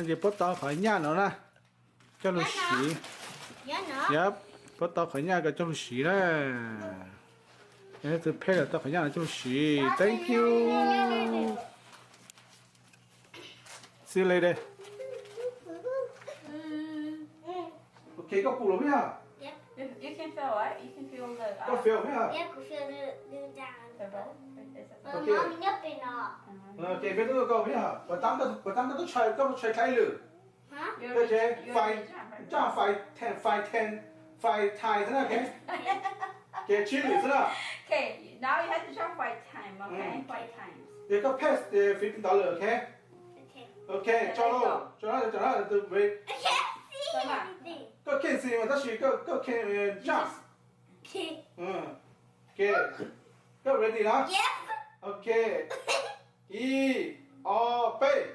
Ces puab tau qhov nyaj no na, coj lug siv. Yog, puab tau qhov nyaj ko coj lug siv na. Yog leej twg phem los tau qhov nyaj no coj lug siv. Thank you. See you later. Ok, koj pum los yog? Koj fill los yog? Ok, peb tub koj yog? Puas tab koj tub tshais koj tshais dlaab lwm? Koj tsev five, five ten, five ten, five times xwb na, ok? Ces tsib lwm xwb na. Ces koj pass ces fiv ntawd lawm, ok? Ok, tso lauj, tso na, tso na, tw re- koj can't see mas tab sis koj can jump. Ok, koj ready na? Ok, ib, ob, peb.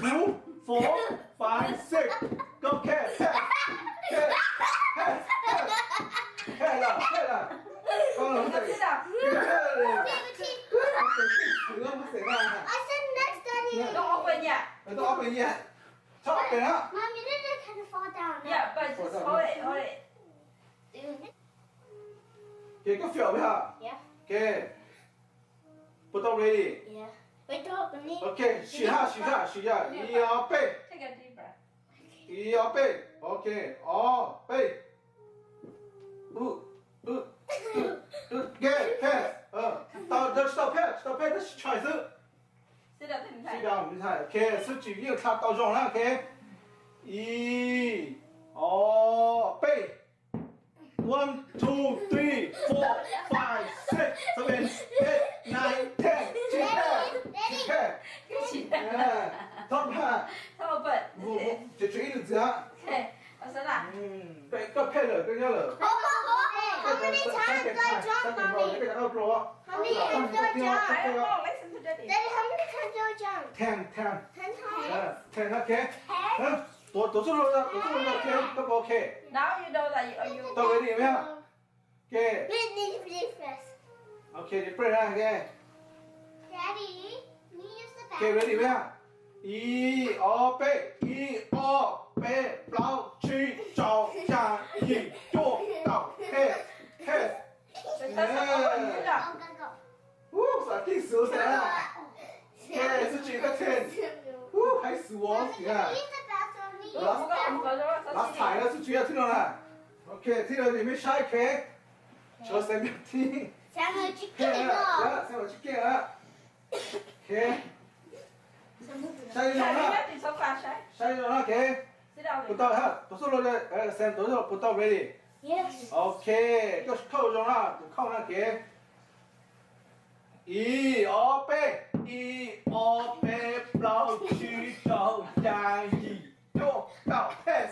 Two, four, five, six. Go, cat, cat. Cat, cat, cat. Cat lawm, cat lawm. Koj lawm, cat. Cat lawm. Tab sis next time. Don't open yet. Don't open yet. Txhob open na. Mommy, this is gonna fall down. Yeah, but just hold it, hold it. Ces koj fill los yog? Ok. Puas tau ready? Ok, siv hab, siv hab, siv hab. Ib, ob, peb. Ib, ob, peb. Ok, ob, peb. Ub, ub, ub, ub, ok, pass. Tau, tsis tau pass, tsis tau pass, tab sis try xwb. Sit down, sit down. Ok, Xyooj Tsim yeej tha tau zoo na, ok. Ib, ob, peb. One, two, three, four, five, six, seven, eight, nine, ten. Tsis pass, tsis pass. Txhob pass. Ces tshuav ib lwm ntxiv. Koj phem lawm, koj nyob lawm. How many times do I jump, Mommy? How many times do I jump? Daddy, how many times do I jump? Ten, ten. Ten times? Ten, ok. Ten? Tuav txuj lug, tuav txuj lug, ok, koj puas ok? Now you know that you, you Tau ready yog? Ok. Wait, need to finish first. Ok, you press na, ok. Daddy, can you use the bathroom? Ok, ready yog? Ib, ob, peb, ib, ob, peb, plaub, tsib, rau, xya, yim, cuaj, kaum, peb, peb. Go, go, go. Ub, xav tij xwv xav na. Xwb tsis koj tij. Ub, haib xwv os. Use the bathroom, use the bathroom. Last time na, xwb tsis yog twb no na. Ok, twb no ces mej saib, ok. Tshuav Sam tij. Sam tsis keej na. Saib zoo na. Saib zoo na, ok. Puas tau, tuav txuj lug, Sam, tuav txuj lug puas tau ready? Ok, koj khauj zoo na, tus khauj na, ok. Ib, ob, peb, ib, ob, peb, plaub, tsib, rau, xya, yim, cuaj, kaum, peb.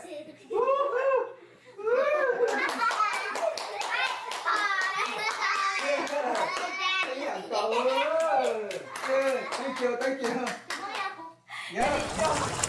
Thank you, thank you. Yeah.